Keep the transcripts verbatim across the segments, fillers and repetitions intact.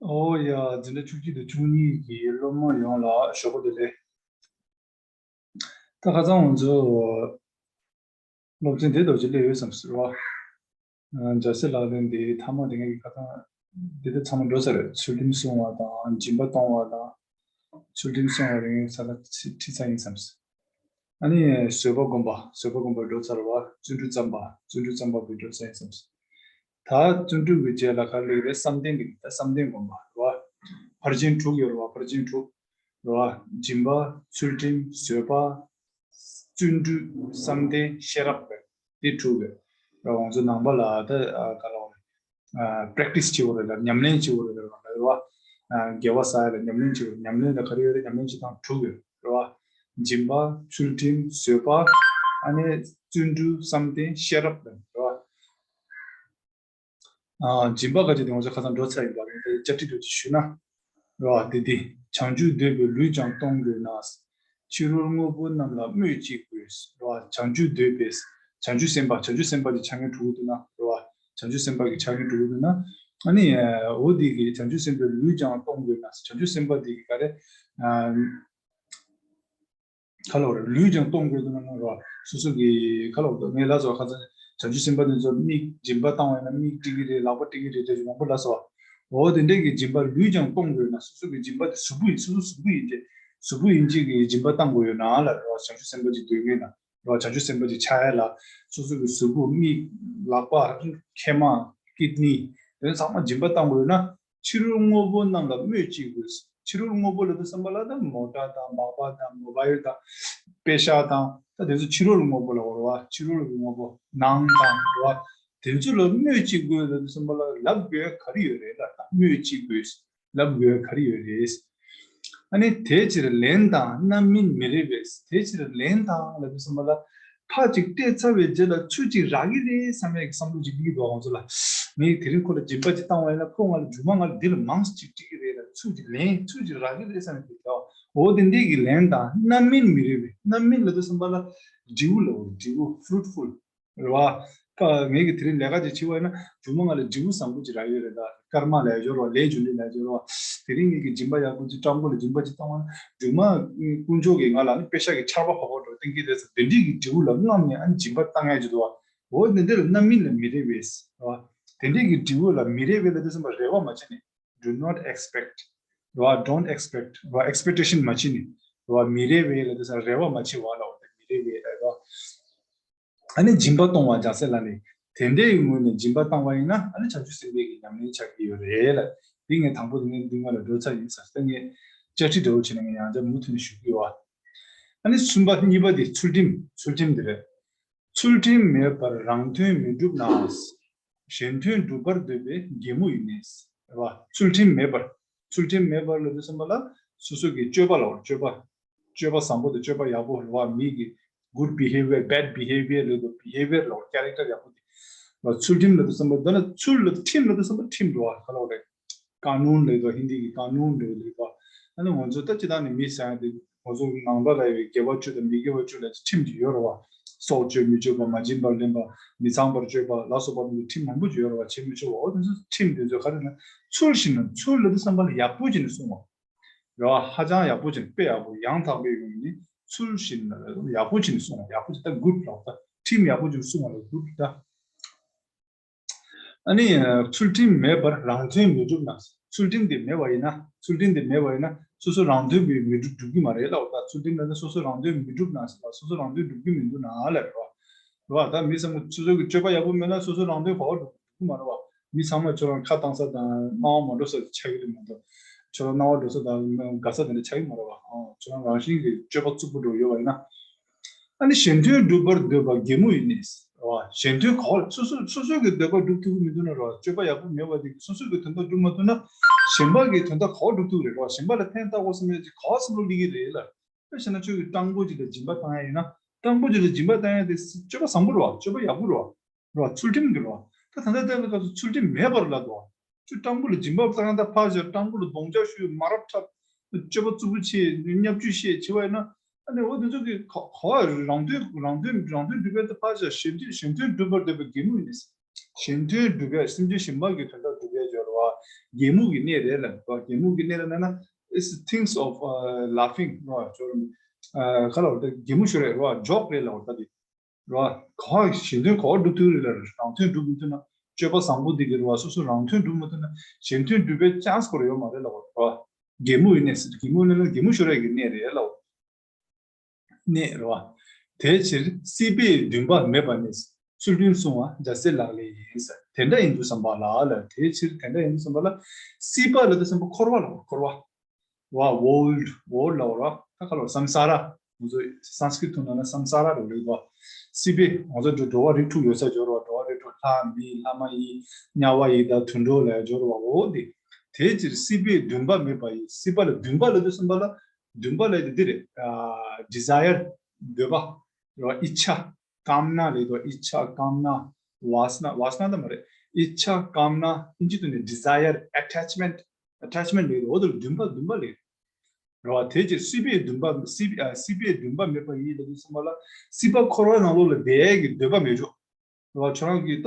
ཨོ་ཡ། འཛིན་གྲྭ་བཅུ་གཅིག་དང་བཅུ་གཉིས་ཀྱི་སློབ་མ་ཡོངས་ལ་ཞོགས་པ་བདེ་ལེགས། ད་ཁ་སང་ང་ཚོ་སློབ་ཚན་དེ་ལྟ་བུ་ཅིག་སླེབས་ཡོད་བསམ་ཟེར་བ། ཨ། སྦྱར་སའི་ལག་ལེན་དེ་མཐའ་མ་དེ་ངས་ཁ་སང་དེ་དག་ཚང་མ་འགྲོ་ཚར་རེད། ཚུལ་ཁྲིམས་སྲུང་བ་དང་། སྦྱིན་པ་གཏོང་བ་དང་། ཚུལ་ཁྲིམས་སྲུང་བ་རེ་ངས་ས་ལ་ཁྲིད་ཚར་ཡིན་བསམ་ཟེར། ཨ་ནི་བཟོད་པ་སྒོམ་པ། བཟོད་པ་སྒོམ་པ་འགྲོ་ཚར་བ། བརྩོན་འགྲུས་བརྩམས་པ། བརྩོན་འགྲུས་བརྩམས་པ་པོ་འགྲོ་ཚར་ཡིན་བསམ་ཟེར། ད་བརྩོན་འགྲུས་ཀྱི་རྗེས་ལ་ག་རེ་སླེབས་རེད། བསམ་གཏན་གྱི། ད་བསམ་གཏན་སྒོམ་པ་རེད་བ། ཕར་ཕྱིན་དྲུག་ཡོད་རེད་བ། ཕར་ཕྱིན་དྲུག་རེད་བ། སྦྱིན་པ། ཚུལ་ཁྲིམས། བཟོད་པ། བརྩོན་འགྲུས། བསམ་གཏན། ཤེས་རབ་རེད། འདི་དྲུག་རེད། རེད་བ། ང་ཚོ་ནང་པ་ལ་ད་ག་ལ་བ་རེད། པྲེག་ཊི་སི་བྱེད་དགོས་རེད་ལ། ཉམས་ལེན་བྱེད་དགོས་རེད་ལ། རེད་བ། དགེ་བ་བསགས་ཡ་ལ་ཉམས་ལེན་བྱེད་དགོས། ཉམས་ལེན་ལ་ག་རེ་ཡོད་རེད། ཉམས་ལེན་བྱེད་སྟངས་དྲུག་ཡོད་རེད་བ། སྦྱིན་པ། ཚུལ་ཁྲིམས། བཟོད་པ། ཨ་ནི་བརྩོན་འགྲུས། བསམ་གཏན། ཤེས་རབ་རེད་བ། ཨ། སྦྱིན་པ་ག་ཅིག་དེ་ང་ཚོ་ཁ་སང་འགྲོ་ཚར་ཡིན་པ་རེད། དེ་བཅར་འདྲི་འདྲ་ཅིག་ཞུས་ན། རེད་བ། དེ་དེ། བྱང་ཆུབ་འདོད་པས་ལུས་ཀྱང་གཏོང་དགོས་ན། ཕྱི་རོལ་དངོས་པོ་རྣམས་ལ་སྨོས་ཅི་དགོས། རེད་བ། བྱང་ཆུབ་འདོད་པས། བྱང་ཆུབ་སེམས་དཔའ། བྱང་ཆུབ་སེམས་དཔའ་གི་ཆ་ངེས་དྲུག་པོ་འདུག་ན། རེད་བ། བྱང་ཆུབ་སེམས་དཔའ་གི་ཆ་ངེས་དྲུག་པོ་འདུག་ན། ཨ་ནི་འོ་དེ་གི་བྱང་ཆུབ་སེམས་དཔའི་ལུས་ཀྱང་གཏོང་དགོས་ན། བྱང་ཆུབ་སེམས་དཔའ་དེ་གི་ག་རེ། ཨ། ག་ལ་བ་རེད། ལུས་ཀྱང་གཏོང་དགོས་འདུག་ན། རེད་བ། སོ་སོ་གི་ག་ལ་བ་རེད། ངས་ལབ་སོང་། ཁ་སང་བྱང་ཆུབ་སེམས་དཔའ་དེ་ཚོ་མིག་སྦྱིན་པ་བཏང་བ་ཡིན་ན་མིག་སྤྲིག་གི་རེད། ལག་པ་སྤྲིག་གི་རེད། དེ་མང་པོ་ལབ་སོང་བ། འོ་དེ་འདྲས་ཀྱི་སྦྱིན་པ་ལུས་ཀྱང་གཏོང་དགོས་ན། སོ་སོ་གི་སྦྱིན་པ་དེ་གཟུགས་པོ་ཡིན། སོ་སོ་གཟུགས་པོ་ཡིན་ཏེ། གཟུགས་པོ་ཡིན་ཅིག་གི་སྦྱིན་པ་བཏང་དགོས་ཡོད་ན་ལ། རེད་བ། བྱང་ཆུབ་སེམས་དཔའ་ཅིག་འདོད་མཁན་ན། རེད་བ། བྱང་ཆུབ་སེམས་དཔའ་ཅིག་ཆགས་ཡ་ལ། སོ་སོ་གི་གཟུགས་པོ། མིག། ལག་པ། མཁལ་མ། ཀིཌ་ནི། དེ་ཚང་མ་སྦྱིན་པ་བཏང་དགོས་ཡོད་ན། ཕྱི་རོལ་དངོས་པོ་རྣམས་ལ་སྨོས་ཅི་དགོས། ཕྱི་རོལ་དངོས་པོ་ལབ་དུས་ཙམ་པ་ལ་ད་མོ་ཊ་དང་། སྦག་སྦག་དང་། མོ་བཱ་ཡལ་དང་། པེ་ཤག་དང་། ད་དེ་ཚོ་ཕྱི་རོལ་དངོས་པོ་ལ་གོ་རེད་བ། ཕྱི་རོལ་གྱི་དངོས་པོ། ནང་དང་། རེད་བ། དེ་ཚོ་ལ་སྨོས་ཅི་དགོས་ལབ་དུས་ཙམ་པ་ལ་ལབ་དགོས་ཡ་ག་རེ་ཡོད་རེད་ལ། ད་སྨོས་ཅི་དགོས། ལབ་དགོས་ཡ་ག་རེ་ཡོད་རེད། ཨ་ནི་དེ་ཕྱིར་ལན་དང་རྣམ་སྨིན་མི་རེ་བས། དེ་ཕྱིར་ལན་དང་ལབ་དུས་ཙམ་པ་ལ། ཕར་ཅིག་སྤྲད་ཚར་བའི་རྗེས་ལ་ཚུར་ཅིག་རག་གི་རེད་བསམ་ཡག་གི་བསམ་བློ་ཅིག་སླེབས་ཀྱི་འདུག་ང་ཚོ་ལ། ངས་དེ་རིང་ཁོ་ལ་སྦྱིན་པ་ཅིག་བཏང་བ་ཡིན་ན། ཁོ་ང་ལ་རྗེས་མ་ང་ལ་འདི་ལ་མང་ཙམ་ཅིག་སྤྲད་ཀྱི་རེད་ལ། ཚུར་ཅིག་ལན། ཚུར་ཅིག་རག་གི་རེད་བསམ་ཡག་གི་འདུག་འོ་དེ་འདྲས་ཀྱི་ལན་དང་རྣམ་སྨིན་མི་རེ་བས། རྣམ་སྨིན་ལབ་དུས་ཙམ་པ་ལ་འབྲས་བུ་ལབ། འབྲས་བུ། ཕུ་རུ་ཊི་ཕུལ། རེད་བ། ད་ངས་ཀྱི་དེ་རིང་ལས་ཀ་ཅིག་བྱེད་པ་ཡིན་ན། རྗེས་མ་ང་ལ་འབྲས་བུ་བཟང་པོ་ཅིག་རག་ཡོད་རེད། ད་ཀརྨ་ལབ་ཡ་ཅིག་ཡོད་རེད་བ། ལས་རྒྱུ་འབྲས་ལབ་ཡ་ཅིག་ཡོད་རེད་བ། དེ་རིང་ངས་ཀྱི་སྦྱིན་པ་ཡག་པོ་ཅིག་སྤྲང་པོ་ལ་སྦྱིན་པ་ཅིག་བཏང་བ་ན། རྗེས་མ་དཀོན་མཆོག་གིས་ང་ལ་ནི་པེ་ཤག་གི་ཆར་པ་ཕོར་པ་འདྲ་བོ་སྟོན་གྱི་རེད་ཟེར། དེ་འདྲས་ཀྱི་འབྲས་བུ་ལ་རྔམ་ནས་ཨ་ནི་སྦྱིན་པ་བཏང་ཡ་ཅིག་འདུག་བ། འོ་དེ་འདྲས་ལ་རྣམ་སྨིན་ལ་མི་རེ་བས། རེད་བ། དེ་འདྲས་ཀྱི་འབྲས་བུ་ལ་མི་རེ་བས་ལབ་དུས་ཙམ་པ་རེ་བ་མ་བྱས་ནས། Do not expect. རེད་བ། Don't expect. རེད་བ། Expectation མ་བྱེད་ནི། རེད་བ། མི་རེ་བས་ལབ་དུས་ཙམ་རེ་བ་མ་བྱེད་པ་ལ། འོ་དེ་མི་རེ་བས་ལབ་རེད་བ། ཨ་ནི་སྦྱིན་པ་གཏོང་བ་སྦྱར་སའི་ལ་ནི། དེ་འདྲའི་ངོས་ནས་སྦྱིན་པ་བཏང་བ་ཡིན་ན། ཨ་ནི་བྱང་ཆུབ་སེམས་དཔའི་གི་ཉམས་ལེན་ཆགས་ཀྱི་ཡོད་རེད་ལ། འདི་ངས་དང་པོ་དེ་ངས་འདི་སྔོན་ལ་འགྲོ་ཚར་ཡིན་ཟེར་ཏེ། ངས་བཅར་འདྲི་འདྲ་བོ་བྱས་ནས་ངས་ཡང་བསྐྱར་མུ་མཐུད་ནས་ཞུ་གི་ཡོད་བ། ཨ་ནི་གསུམ་པ། གཉིས་པ་དེ་ཚུལ་ཁྲིམས། ཚུལ་ཁྲིམས་དེ་རེད། ཚུལ་ཁྲིམས་མེད་པར་རང་དོན་མི་འགྲུབ་ན། གཞན་དོན་སྒྲུབ་པར་འདོད་པའི་གད་མོ་ཡིན་ནས། རེད་བ། ཚུལ་ཁྲིམས་མེད་པར། ཚུལ་ཁྲིམས་མེད་པར་ལབ་དུས་ཙམ་པ་ལ། སོ་སོ་གི་སྤྱོད་པ་ལ། སྤྱོད་པ། སྤྱོད་པ་བཟང་པོ་དང་སྤྱོད་པ་ཡག་པོ། རེད་བ། མི་གི་good behavior, bad behavior ལབ་དུས། behavior ལ་character ཡག་པོ་དེ། རེད་བ། ཚུལ་ཁྲིམས་ལབ་དུས་ཙམ་པ། ད་ནི་ཚུལ་ལབ། ཁྲིམས་ལབ་དུས་ཙམ་པ་ཁྲིམས་རེད་བ། ག་ལ་བ་རེད། ཀ་ནུན་ལབ་དུས། ཧིན་དི་གི་ཀ་ནུན་ལབ་དུས། ཨ་ནི་ང་ཚོ་ད་སྤྱིར་བཏང་ནས་མི་ཟེར་ཡ་དེ། ང་ཚོ་ནང་པ་ལ་ཡོད་པའི་དགེ་བ་བཅུ་དང་མི་དགེ་བ་བཅུ་ལ་ཁྲིམས་ཅིག་ཡོད་རེད་བ། སྲོག་གཅོད་མི་གཅོད་པ། མ་བྱིན་པར་ལེན་པ། མི་ཚངས་པར་སྤྱོད་པ་ལ་སོགས་པ་ཁྲིམས་མང་པོ་ཅིག་ཡོད་རེད་བ། བྱེད་མི་ཆོག་པ། འོ་དེ་ཚོ་ཁྲིམས་དེ་ཚོ་ག་རེ་ན། ཚུལ་བཞིན་ནོ། ཚུལ་ལབ་དུས་ཙམ་པ་ལ་ཡག་པོ་བྱས་ནས་སྲུང་བ། རེད་བ། ཧ་ཅང་ཡག་པོ་བྱས་ནས། དཔེ་ཡག་པོ། ཡང་དག་པའི་ཡོན་ནི་ཚུལ་བཞིན་ནོ། ཡག་པོ་བྱས་ནས་སྲུང་བ། ཡག་པོ་བྱས། ད་good ལབ་ད། ཁྲིམས་ཡག་པོ་བྱས་ནས་སྲུང་བ་ལ་good ད། ཨ་ནི་ཚུལ་ཁྲིམས་མེད་པར་རང་དོན་མི་འགྲུབ་ན། ཚུལ་ཁྲིམས་དེ་མེད་པ་ཡིན་ན། ཚུལ་ཁྲིམས་དེ་མེད་པ་ཡིན་ན་སོ་སོ་རང་དོན་མི་མི་འགྲུབ་འགྲུབ་ཀྱི་མ་རེད་ལབ་པ། ཚུལ་ཁྲིམས་མེད་ན་སོ་སོ་རང་དོན་མི་འགྲུབ་ན་ཟེར་བ། སོ་སོ་རང་དོན་འགྲུབ་ཀྱི་མི་འདུག་ན་ལབ་རེད་བ། རེད་བ། ད་མི་ཚང་མ་སོ་སོ་གི་སྤྱོད་པ་ཡག་པོ་མེད་ན་སོ་སོ་རང་དོན་ག་པར་འགྲུབ་ཀྱི་མ་རེད་བ། མི་ཚང་མ་ཁྱོད་རང་ཁ་གཏང་ས་དང་སྣང་བ་མ་འགྲོ་ས་ཆགས་ཀྱི་རེད་མ་གཏོགས། ཁྱོད་རང་སྣང་བ་འགྲོ་ས་དང་དགའ་ས་དེ་འདྲ་ཆགས་ཀྱི་མ་རེད་བ། ཨང་། ཁྱོད་རང་རང་བཞིན་གྱི་སྤྱོད་པ་རྩུབ་པོ་འགྲོ་ཡོད་པ་ཡིན་ན། ཨ་ནི་གཞན་དོན་སྒྲུབ་པར་འདོད་པ་གད་མོ་ཡིན་ནས། རེད་བ། གཞན་དོན་ག་པར། སོ་སོ་སོ་སོ་གི་འདོད་པ་སྒྲུབ་ཐུབ་ཀྱི་མི་འདུག་ན། རེད་བ། སྤྱོད་པ་ཡག་པོ་མེད་པ་དེ་གིས་སོ་སོ་གི་དོན་དག་སྒྲུབ་མ་ཐུབ་ན། གཞན་པ་གི་དོན་དག་ག་པར་སྒྲུབ་ཐུབ་རེད། རེད་བ། གཞན་པ་ལ་ཕན་བཏགས་དགོས་བསམ་ཡས་ཅིག་ག་པར་བསམ་བློ་སླེབས་ཀྱི་རེད་ལ། དཔེ་བྱས་ན་ཁྱོད་ཀྱིས་སྤྲང་པོ་ཅིག་ལ་སྦྱིན་པ་བཏང་ཡ་ཡིན་ན། སྤྲང་པོ་ཅིག་ལ་སྦྱིན་པ་བཏང་ཡ་དེ་སྤྱོད་པ་བཟང་པོ་རེད་བ། སྤྱོད་པ་ཡག་པོ་རེད་བ། རེད་བ། ཚུལ་ཁྲིམས་ཀྱི་རེད་བ། ད་ད་ལྟ་ལྟ་ལ་སྐབས་སུ་ཚུལ་ཁྲིམས་མེད་པར་ལབ་འདུག་བ། ཁྱོད་སྤྲང་པོ་ལ་སྦྱིན་པ་བཏང་ཡ། ད་ཕར་བཞག་སྤྲང་པོ་ལ་རྡོག་རྒྱག་ཞུས། མ་རབས་འཁྲབ། སྤྱོད་པ་རྩུབ་པོ་བྱས། བརྙས་བཅོས་བཤད་བྱས་པ་ཡིན་ན། ཨ་ནི་འོ་དེ་ཚོ་གི་གོ་གོ་བ་རང་དོན་རང་དོན་རང་དོན་སྒྲུབ་པའི་ཕར་ཕྱོགས་གཞན་དོན་གཞན་དོན་སྒྲུབ་པར་འདོད་པའི་གད་མོ་ཡིན་ནས། གཞན་དོན་སྒྲུབ་པའི་སེམས་ཅན་གཞན་པ་གི་དོན་དག་སྒྲུབ་པའི་སྦྱོར་བ། གད་མོ་གི་གནས་རེད་ལ། གད་མོ་གི་གནས་ལ་ན་ན། It's things of uh, laughing རོ། སྦྱོར་ཨ་ག་ལ་བར་ད་གད་མོ་ཤོར་རེད་རོ། ཇོག་རེད་ལ་བར་ད་དེ་རོ། གོ་བ་གཞན་དོན་གོ་བ་སྒྲུབ་ཐུབ་རེད་ལ། རང་དོན་སྒྲུབ་མི་ཐུབ་ན། སྤྱོད་པ་བཟང་པོ་འདི་གི་རོ་བ་སོ་སོ་རང་དོན་སྒྲུབ་མི་ཐུབ་ན་གཞན་དོན་སྒྲུབ་པའི་ཅན་སི་ཁོ་ར་ཡོད་མ་རེད་ལ་བར་རོ། གད་མོ་ཡི་གནས་ཟེར། གད་མོ་ནི་ན་གད་མོ་ཤོར་ཡ་གི་གནས་རེད་ལ་བར། གནས་རེད་བ། དེའི་ཕྱིར་སྲིད་པའི་འདུན་པ་མེད་པ་ནི། ཚུལ་ཁྲིམས་བསྲུང་བ་རྒྱལ་སྲས་ལག་ལེན་ཡིན་ཟེར། དེ་འདྲ་ཡིན་དུས་ཙམ་པ་ལ་ལ། དེའི་ཕྱིར་དེ་འདྲ་ཡིན་དུས་ཙམ་པ་ལ། སྲིད་པ་ལ་དུས་ཙམ་པ་འཁོར་བ་ལ་འཁོར་བ། བ་ཝོལ་ཌི་ཝོལ་ཌི་ལ་བ་ར། ད་ག་ལ་བ་སམ་ས་ར། ང་ཚོ་སཾ་སྐྲྀ་ཏ་ཐོག་ན་ན་སམ་ས་ར་རེད་ལ་བ། སྲིད་པའི་ང་ཚོ་འགྲོ་བ་རིགས་དྲུག་ཡོད་ས་སྦྱོར་བ། འགྲོ་བ་རིགས་དྲུག་ལྷ་མི་ལྷ་མ་ཡིན། དམྱལ་བ་ཡིན་དང་དུད་འགྲོ་ལ་སྦྱོར་བ་འོ་དེ། དེའི་ཕྱིར་སྲིད་པའི་འདུན་པ་མེད་པ་ཡིས། སྲིད་པ་ལ་འདུན་པ་ལ་དུས་ཙམ་པ་ལ། འདུན་པ་ལ་དེ་འདི་རེད། ཌི་ཛ་ཡར་འདོད་པ་རེད་བ། ཨི་ཆ་ཀམ་ན་ལ་དོ། ཨི་ཆ་ཀམ་ན་ཝཱ་སྣ། ཝཱ་སྣ་ད་མ་རེད། ཨི་ཆ་ཀམ་ན་ཨིན་ཇི་དུ་ནི་ཌི་ཛ་ཡར་ཨེ་ཊེཆ་མེན་ཊི། ཨེ་ཊེཆ་མེན་ཊི་ལ་དོ། འོ་དེ་ལ་འདུན་པ་འདུན་པ་ལ་རེད་བ། དེ་ཕྱིར་སྲིད་པའི་འདུན་པ་སྲིད་པའི་ཨ་སྲིད་པའི་འདུན་པ་མེད་པ་ཡིས་ལ་དུས་ཙམ་པ་ལ་སྲིད་པ་འཁོར་བ་ནང་ལོགས་ལ་བསྡད་ཀྱི་འདོད་པ་མེད་ཆོག་རེད་བ། ཁྱོད་རང་གིས་ད་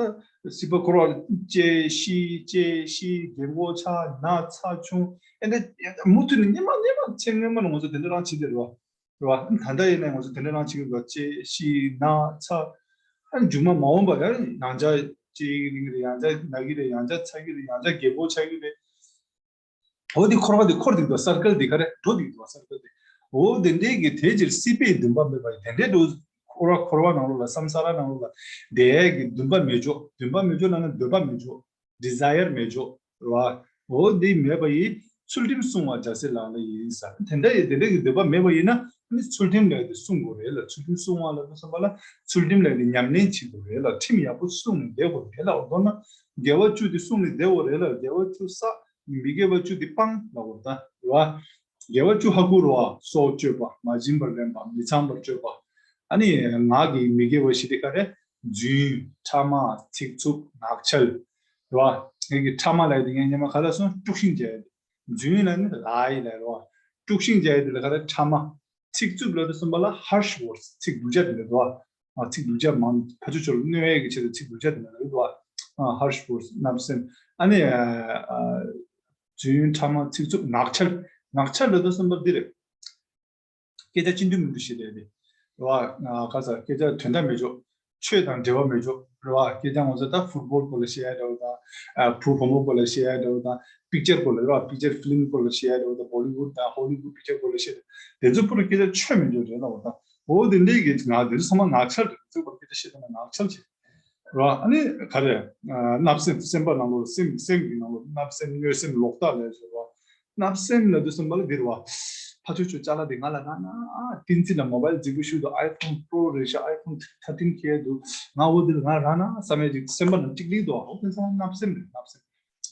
སྲིད་པ་འཁོར་བ་ལ་སྐྱེ་ཤི་སྐྱེ་ཤི་རྒན་གོག་ཆགས་ན་ཚ་ཆུང་ཨེ་འདྲ་མུ་མཐུད་ནས་སྔོན་མ་སྔོན་མ་ཚེ་སྔོན་མ་ལ་ང་ཚོ་དེ་འདྲ་རང་བྱེད་དེ་རེད་བ། རེད་བ། ད་ལྟ་ཡིན་ན་ང་ཚོ་དེ་འདྲ་རང་བྱེད་ཀྱི་རེད་བ། སྐྱེ་ཤི་ན་ཚ། ཨ་མཇུག་མ་མ་འོངས་པ་ཡང་ཡང་བསྐྱར་སྐྱེ་གི་རེད། ཡང་བསྐྱར་ན་གི་རེད། ཡང་བསྐྱར་ཚ་གི་རེད། ཡང་བསྐྱར་རྒན་གོག་ཆགས་ཀྱི་རེད། འོ་དེ་འཁོར་བ་དེ་འཁོར་དེ་འདུག་སར་ཀལ་དེ་ག་རེ་འགྲོ་དེ་འདུག་སར་ཀལ་དེ། འོ་དེ་འདྲའི་གི་དེ་ཕྱིར་སྲིད་པའི་འདུན་པ་མེད་པ་ཡིས། དེ་འདྲའི་འགྲོ་འཁོར་བ་འཁོར་བ་ནང་ལོགས་ལ་སམ་ས་ར་ནང་ལོགས་ལ་བསྡད་ཀྱི་འདུན་པ་མེད་ཆོག་འདུན་པ་མེད་ཆོག་ལབ་ན་འདོད་པ་མེད་ཆོག་ཌི་ཛ་ཡར་མེད་ཆོག་རེད་བ། འོ་དེ་མེད་པ་ཡིས་ཚུལ་ཁྲིམས་བསྲུང་བ་རྒྱལ་སྲས་ལག་ལེན་ཡིན་ཟེར། དེ་འདྲ་ཡི་དེ་འདྲ་གི་འདོད་པ་མེད་པ་ཡིན་ན་ནི་ཚུལ་ཁྲིམས་ལས་དེ་བསྲུང་དགོས་རེད་ལ། ཚུལ་ཁྲིམས་བསྲུང་བ་ལ་དུས་ཙམ་པ་ལ་ཚུལ་ཁྲིམས་ལས་དེ་ཉམས་ལེན་བྱེད་དགོས་རེད་ལ། ཁྲིམས་ཡག་པོ་བསྲུངས་ནས་བསྡད་དགོས་རེད་ལ། འོ་མདོར་ན་དགེ་བ་བཅུ་དེ་བསྲུངས་ནས་བསྡད་དགོས་རེད་ལ། དགེ་བ་བཅུ་བསགས། མི་དགེ་བ་བཅུ་དེ་སྤང་ལ་འོ་ད་རེད་བ། དགེ་བ་བཅུ་ཧ་གོ་རེད་བ། སྲོག་གཅོད་པ། མ་བྱིན་པར་ལེན་པ། མི་ཚངས་པར་སྤྱོད་པ། ཨ་ནི་ངག་གི་མི་དགེ་བ་བཞི་དེ་ག་རེ། རྫུན། ཕྲ་མ། ཚིག་རྩུབ། ངག་འཆལ། རེད་བ། ངེད་ཀྱི་ཕྲ་མ་ལབ་ཡ་དེ་ངས་སྔོན་མ་ག་ལབ་སོང་། དཀྲུག་ཤིང་བྱས་ཡ་དེ། རྫུན་ལབ་ནི་ལའི་ལབ་རེད་བ། དཀྲུག་ཤིང་བྱས་ཡ་དེ་ལ་ག་རེ། ཕྲ་མ། ཚིག་རྩུབ་ལབ་དུས་ཙམ་པ་ལ་ཧར་ཤི་ཝར་ཌི། ཚིག་སྡུག་ཅག་དེ་ལབ་རེད་བ། ཨ་ཚིག་སྡུག་ཅག་མང་། ཕར་ཕྱོགས་ཕྱོགས་ལ་གནོད་ཡས་ཀྱི་ཆེད་དུ་ཚིག་སྡུག་ཅག་དེ་ལབ་རེད་བ། ཨ་ཧར་ཤི་ཝར་ཌི། བརྣབ་སེམས། ཨ་ནི་ཨ་ཨ་རྫུན། ཕྲ་མ། ཚིག་རྩུབ། ངག་འཆལ། ངག་འཆལ་ལབ་དུས་ཙམ་པ་འདི་རེད། སྐད་ཆ་ཅི་འདུག་མི་འདུག་བཤད་བསྡད་དེ། རེད་བ། ཨ་ཁ་ས་སྐད་ཆ་དོན་དག་མེད་ཆོག་ཆོས་དང་འབྲེལ་བ་མེད་ཆོག་རེད་བ། སྐད་ཆ་ང་ཚོ་ད་ཕུཊ་བོལ་སྐོར་ལ་བཤད་ཡ་འདྲ་བོ་དང་། ཨ་བུ་བུ་མོ་སྐོར་ལ་བཤད་ཡ་འདྲ་བོ་དང་། པིག་ཅར་སྐོར་ལ་རེད་བ། པིག་ཅར་ཕི་ལིམ་སྐོར་ལ་བཤད་ཡ་འདྲ་བོ་དང་། བོ་ལི་ཝུཌ་དང་ཧོ་ལི་ཝུཌ་པིག་ཅར་སྐོར་ལ་བཤད། དེ་ཚོ་སྐོར་ལ་སྐད་ཆ་ཆོས་མེད་ཆོག་རེད་ལ་འོ་ད། འོ་དེ་འདྲའི་གི་ང་དེ་ཚོ་ཚང་མ་ངག་འཆལ་རེད། དེ་ཚོ་སྐོར་སྐད་ཆ་བཤད་ཐུབ་ན་ངག་འཆལ་བྱེད། རེད་བ། ཨ་ནི་ག་རེ། ཨ་བརྣབ་སེམས། སེམས་པ་ནང་ལོགས་སེམས། སེམས་ཀྱི་ནང་ལོགས་བརྣབ་སེམས། གནོད་སེམས། ལོག་ལྟ་ལབ་ཡ་ཅིག་རེད་བ། བརྣབ་སེམས་ལབ་དུས་ཙམ་པ་ལ་འདི་རེད་བ། ཕར་ཕྱོགས་ཕྱོགས་ཅ་ལག་འདི་ང་ལ་རག་ན། ཨ་བསྟན་འཛིན་ལ་མོ་བཱ་ཡལ་རྫིག་པོ་ཞིག་འདུག་ཨའི་ཕོན་པོ་རོ་རེད་ཤག་ཨའི་ཕོན་ཐར་ཊིན་ཁེ་འདུག་ང་འོ་འདི་ལ་ང་རག་ན་བསམ་ཡ་ཅིག་སེམས་པ་ནང་ཅིག་སླེབས་འདུག་འོ་དེ་ཚང་མ་བརྣབ་སེམས་རེད། བརྣབ་སེམས།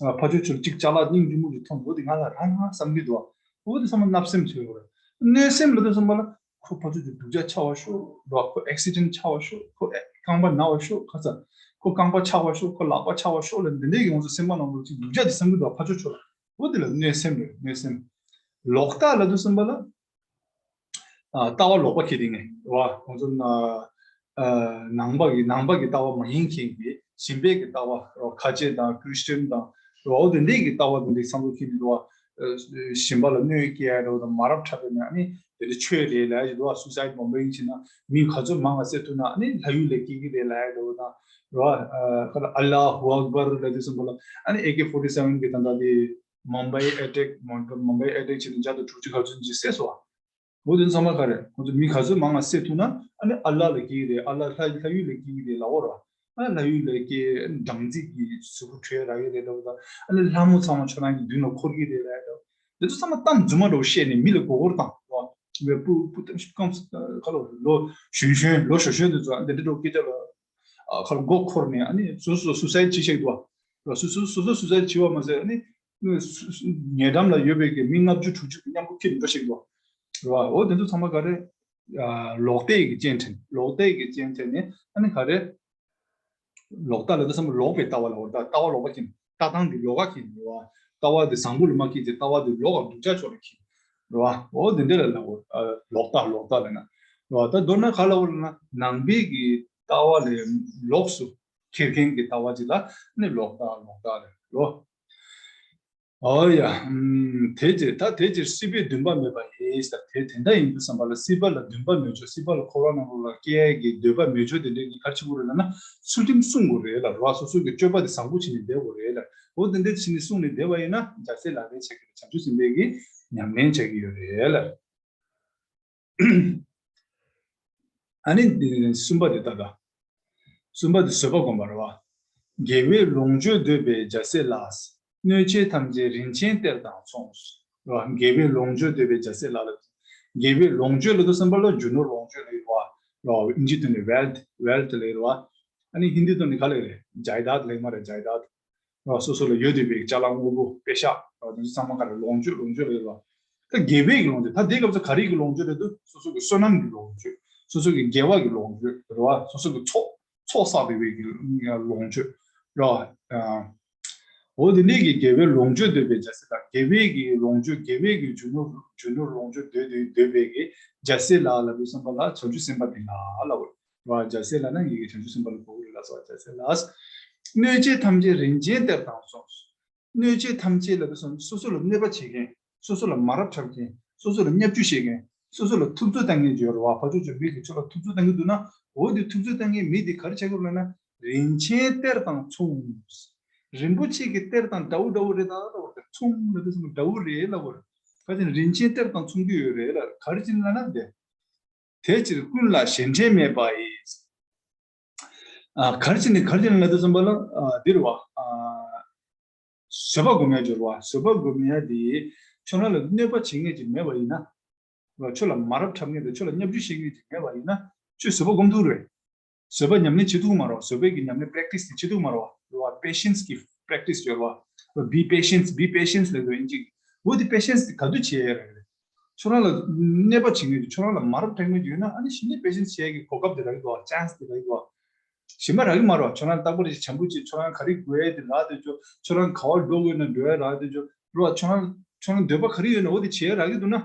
ཨ་ཕར་ཕྱོགས་ཕྱོགས་ཅིག་ཅ་ལག་སྙིང་རྗེ་མོ་ཅིག་མཐོང་འདུག་འོ་དེ་ང་ལ་རག་ན་བསམ་གི་འདུག་འོ་དེ་ཚང་མ་བརྣབ་སེམས་ཟེར་དགོས་རེད། གནོད་སེམས་ལབ་དུས་ཙམ་པ་ལ། ཁོ་ཕར་ཕྱོགས་ཕྱོགས་སྡུག་ཅག་ཆགས་པ་ཤོག་རེད་བ། ཁོ་ཨེག་སི་ཌེན་ཊི་ཆགས་པ་ཤོག་ཁོ་ཨེ་རྐང་པ་ན་བ་ཤོག་ཁ་ཚ། ཁོ་རྐང་པ་ཆགས་པ་ཤོག་ཁོ་ལག་པ་ཆགས་པ་ཤོག་ལབ་འདི་འདྲའི་གི་ང་ཚོ་སེམས་པ་ནང་ལོགས་ཅིག་སྡུག་ཅག་དེ་བསམ་གི་འདུག་ཕར་ཕྱོགས་ཕྱོགས་ལ། འོ་དེ་ལ་གནོད་སེམས་རེད། གནོད་སེམས། ལོག་ལྟ་ལབ་དུས་ཙམ་པ་ལ། ཨ་ལྟ་བ་ལོག་པ་ཁེལ་དེ་ངས་རེད་བ། ང་ཚོ་ན་ཨ་ནང་པ་གི་ནང་པ་གི་ལྟ་བ་མ་ཡིན་མཁན་གྱི་གཞན་པའི་གི་ལྟ་བ་རེད་བ། ཁ་ཆེ་དང་ཁྲི་སི་ཊན་དང་རེད་བ། འོ་དེ་འདྲའི་གི་ལྟ་བ་དེ་འདྲའི་བསམ་བློ་ཁེལ་ནས་རེད་བ། ཨ་གཞན་པ་ལ་གནོད་སྐྱེལ་ཡ་འདྲ་བོ་དང་། མ་རབས་འཁྲབ་པའི་ནང་ནི་དེ་འདྲ་ཆོས་རེད་ལབ་ཡ་ཅིག་འདུག་བ། སུའི་སའིཌ་བོམ་བྷིང་བྱས་ན་མི་ག་ཚོད་མང་ང་བསད་ཐུབ་ན་ཨ་ནི་ལྷ་ཡུལ་ལ་སྐྱེལ་གི་རེད་ལབ་ཡ་འདྲ་བོ་དང་རེད་བ། ཨ་ཁ་ལ་ཨ་ལ་ཧུ་ཨག་བར་ལབ་དུས་ཙམ་པ་ལ་ཨ་ནི་ཨེ་ཀེ་ཕོར་ཊི་སེ་ཝན་གི་ད་ལྟ་དེ་མུམ་བྷའི་ཨེ་ཊེག་མུམ་བྷའི་ཨེ་ཊེག་བྱས་ནས་བརྒྱ་དང་དྲུག་ཅུ་ག་ཚོད་ཅིག་བསད་སོང་བ། འོ་དེ་ཚང་མ་ག་རེ། ཁོ་ཚོ་མི་ག་ཚོད་མང་ང་བསད་ཐུབ་ན་ཨ་ནི་ཨ་ལ་ལ་སྐྱེལ་གི་རེད། ཨ་ལ་ལྷ་ལྷ་ཡུལ་ལ་སྐྱེལ་གི་རེད་ལབ་འོ་ར། ཨ་ལྷ་ཡུལ་ལ་སྐྱེལ་སྦྲང་རྩི་གི་གཟུགས་པོ་འཕྲོད་རག་གི་རེད་ལབ་ད། ཨ་ནི་ལྷ་མོ་ཚང་མ་ཁྱོད་རང་གི་མདུན་ལ་འཁོར་གི་རེད་ལབ་ད། དེ་ཚོ་ཚང་མ་གཏམ་རྫུན་མ་འདྲ་བོ་བཤད་ནས་མི་ལ་མགོ་སྐོར་བཏང་བ། བས་སྤུ་སྤུ་ལྟམ་ཤིག་སྐམ་ཁ་ལོ་ལོ་གཞོན་གཞོན་ལོ་གཞོན་གཞོན་དེ་ཚོ་ཨ་འདི་འདྲ་འདྲ་བོ་སྐད་ཆ་ལ་ཨ་ཁ་ལ་མགོ་འཁོར་ནས་ཨ་ནི་སོ་སོ་སུའི་སའིཌ་བྱེད་བཞག་འདུག་བ། སོ་སོ་སོ་སོ་སུའི་སའིཌ་བྱེད་པ་མ་ཟད་ཨ་ནི། ཉེ་འགྲམ་ལ་ཡོད་པའི་གི་མི་ལྔ་བཅུ་དྲུག་ཅུ་གི་མཉམ་པོ་ཁྱེར་འགྲོ་ཞིག་འདུག་རེད་བ། འོ་དེ་ཚོ་ཚང་མ་ག་རེ། ཨ་ལོག་ལྟའི་གི་རྐྱེན་ཕྲན། ལོག་ལྟའི་གི་རྐྱེན་ཕྲན་ནི་ཨ་ནི་ག་རེ། ལོག་ལྟ་ལ་དེ་ཚང་མ་ལོག་པའི་ལྟ་བ་ལ་འོ་ད་ལྟ་བ་ལོག་པ་ཁྱེར། ལྟ་སྟངས་དེ་ལོག་པ་ཁྱེར་རེད་བ། ལྟ་བ་དེ་བཟང་པོ་ལ་མ་ཁྱེར་ཏེ་ལྟ་བ་དེ་ལོག་པ་སྡུག་ཅག་ཕྱོགས་ལ་ཁྱེར། རེད་བ། འོ་དེ་འདྲ་ལ་ལབ་དགོས། ཨ་ལོག་ལྟ་ལོག་ལྟ་ལབ་ན། རེད་བ། ད་མདོར་ན་ག་ལབ་དགོས་ལབ་ན་ནང་པའི་གི་ལྟ་བ་ལས་ལོགས་སུ་ཁྱེར་མཁན་གྱི་ལྟ་བ་ཅིག་ལ་ནི་ལོག་ལྟ་ལོག་ལྟ་ལབ་རེད་བ། ཨོ་ཡ། ཨམ། དེ་ཕྱིར་ད་དེ་ཕྱིར་སྲིད་པའི་འདུན་པ་མེད་པ་ཡིན་ཟེར། དེ་དེ་འདྲ་ཡིན་དུས་ཙམ་པ་ལ་སྲིད་པ་ལ་འདུན་པ་མེད་ཆོག་སྲིད་པ་ལ་འཁོར་བ་ནང་ལོགས་ལ་སྐྱེ་ཡས་ཀྱི་འདོད་པ་མེད་ཆོག་དེ་འདྲའི་གི་ག་རེ་བྱེད་དགོས་རེད་ལབ་ན་ཚུལ་ཁྲིམས་སྲུང་དགོས་རེད་ལབ་རེད་བ། སོ་སོ་གི་སྤྱོད་པ་དེ་བཟང་པོ་བྱས་ནས་བསྡད་དགོས་རེད་ལབ། འོ་དེ་འདྲ་བྱས་ནས་སྲུང་ནས་བསྡད་པ་ཡིན་ན་རྒྱལ་སྲས་ལག་ལེན་ཆགས་ཀྱི་རེད། བྱང་ཆུབ་སེམས་དཔའི་གི་ཉམས་ལེན་ཆགས་ཀྱི་ཡོད་རེད་ལབ། ཨ་ནི་འདི་གསུམ་པ་དེ་ལྟ་ད། གསུམ་པ་དེ་བཟོད་པ་སྒོམ་པ་རེད་བ། དགེ་བའི་ལོངས་སྤྱོད་འདོད་པའི་རྒྱལ་སྲས་ལགས། གནོད་བྱེད་ཐམས་ཅད་རིན་ཆེན་གཏེར་དང་མཚུངས། རེད་བ། དགེ་བའི་ལོངས་སྤྱོད་འདོད་པའི་རྒྱལ་སྲས་ལགས་ལ། དགེ་བའི་ལོངས་སྤྱོད་ལབ་དུས་ཙམ་པ་ལ་རྒྱུ་ནོར་ལོངས་སྤྱོད་ལབ་ཡོད་རེད་བ། རེད་བ། ཨིན་ཇིའི་ཐོག་ནས་wealth wealth ལབ་ཡོད་རེད་བ། ཨ་ནི་ཧིན་དིའི་ཐོག་ནས་ག་ལབ་ཡོད་རེད། ཇའི་དཱད་ལབ་ཡོད་མ་རེད། ཇའི་དཱད། ར། སོ་སོ་ལ་ཡོད་བསྡད་པའི་ཅ་ལག་དངོས་པོ་པེ་ཤག་ར། དེ་ཚོ་ཚང་མ་ག་རེ་ལོངས་སྤྱོད་ལོངས་སྤྱོད་ལ་ཡོད་ར། ད་དགེ་བའི་གི་ལོངས་སྤྱོད་ད་དེའི་སྐབས་སུ་ག་རེ་གི་ལོངས་སྤྱོད་རེད་འདུག་སོ་སོ་གི་བསོད་ནམས་ཀྱི་ལོངས་སྤྱོད། སོ་སོ་གི་དགེ་བ་གི་ལོངས་སྤྱོད་རེད་བ། སོ་སོ་གི་ཚོགས་ཚོགས་བསགས་བསྡད་པའི་གི་ལོངས་སྤྱོད་ར། འོ་དེ་འདྲའི་གི་དགེ་བའི་ལོངས་སྤྱོད་འདོད་པའི་རྒྱལ་སྲས་ལ། དགེ་བའི་གི་ལོངས་སྤྱོད་དགེ་བའི་གི་རྒྱུ་ནོར་རྒྱུ་ནོར་ལོངས་སྤྱོད་འདོད་འདོད་འདོད་པའི་གི་རྒྱལ་སྲས་ལ་ལབ་པའི་བསམ་པ་ལ་བྱང་ཆུབ་སེམས་དཔའ་དེ་ལ་ལབ་དགོས། རེད་བ། རྒྱལ་སྲས་ལ་ན་ཡི་གེ་བྱང་ཆུབ་སེམས་དཔའ་ལ་གོ་གི་རེད་ལ་སོགས་རྒྱལ་སྲས་ལ། གནོད་བྱེད་ཐམས་ཅད་རིན་ཆེན་གཏེར་དང་མཚུངས། གནོད་བྱེད་ཐམས་ཅད་ལབ་དུས་སོ་སོ་ལ་གནོད་པ་བྱེད་མཁན། སོ་སོ་ལ་མ་རབས་འཁྲབ་མཁན། སོ་སོ་ལ་བརྙས་བཅོས་བྱེད་མཁན། སོ་སོ་ལ་ཐུབ་ཚོད་བཏང་མཁན་ཅིག་ཡོད་རེད་བ། ཕར་ཕྱོགས་ཀྱི་མི་དེ་ཁྱོད་ལ་ཐུབ་ཚོད་བཏང་གི་འདུག་ན། འོ་དེ་ཐུབ་ཚོད་བཏང་མཁན་མི་དེ་ག་རེ་བྱེད་དགོས་ལབ་ན་རིན་ཆེན་གཏེར་དང་མཚུངས། རིན་པོ་ཆེ་གི་གཏེར་དང་འདྲ་བོ་འདྲ་བོ་རེད་ད་ལབ་པ་རེད། མཚུངས་ལབ་དུས་སོ་སོ་འདྲ་བོ་རེད་ལབ་པ་རེད། ག་ཅི་ན་རིན་ཆེན་གཏེར་དང་མཚུངས་ཀྱི་ཡོད་རེད་ལ། ག་རེ་བྱས་ན་ལབ་ན་དེ། དེ་ཕྱིར་ཀུན་ལ་གཞན་འབྲལ་མེད་པ་ཡིས། ཨ། ག་རེ་བྱས་ནས་ག་རེ་བྱས་ནས་ལབ་དུས་ཙམ་པ་ལ། ཨ། འདི་རེད་བ། ཨ། བཟོད་པ་སྒོམ་ཡ་སྦྱོར་བ། བཟོད་པ་སྒོམ་ཡ་དེ་ཁྱོད་རང་ལ་གནོད་པ་བྱེད་མཁན་ཅིག་མེད་པ་ཡིན་ན། རེད་བ། ཁྱོད་ལ་མ་རབས་འཁྲབ་མཁན་དང་ཁྱོད་ལ་བརྙས་བཅོས་བྱེད་མཁན་ཅིག་མེད་པ་ཡིན་ན་ཁྱོད་བཟོད་པ་སྒོམ་ཐུབ་རེད། བཟོད་པ་ཉམས་ལེན་བྱེད་ཐུབ་མ་རེད་བ། བཟོད་པའི་གི་ཉམས་ལེན་པེ་རེག་ཊི་སི་དེ་བྱེད་ཐུབ་མ་རེད་བ། རེད་བ། པེ་ཤེན་སི་གི་པེ་རེག་ཊི་སི་ཡོད་རེད་བ། Be patient, be patient ལབ་དགོས་ཡིན་གཅིག་འོ་དེ་པེ་ཤེན་སི་དེ་ག་དུས་བྱེད་ཡ་རེད། ཁྱོད་རང་ལ་གནོད་པ་བྱེད་མཁན་དེ་ཁྱོད་རང་ལ་མ་རབས་འཁྲབ་མཁན་ཡོད་ན་ཨ་ནི་གཞི་ནས་པེ་ཤེན་སི་བྱེད་ཡ་གི་གོ་སྐབས་དེ་རག་གི་འདུག་བ། ཅན་སི་དེ་རག་གི་འདུག་བ། གཞན་པ་རག་གི་མ་རེད་བ། ཁྱོད་རང་རྟག་པར་ཞིག་བྱམས་པོ་བྱེད། ཁྱོད་རང་ག་རེ་དགོས་ཡ་དེ་རག་བསྡད་ཆོག་ཁྱོད་རང་ག་བར་འགྲོ་དགོས་ན་འགྲོ་ཡ་རག་བསྡད་ཆོག་རེད་བ། ཁྱོད་རང་ཁྱོད་རང་འདོད་པ་ག་རེ་ཡོད་ན་འོ་དེ་བྱེད་ཡ་རག་གི་འདུག་ན།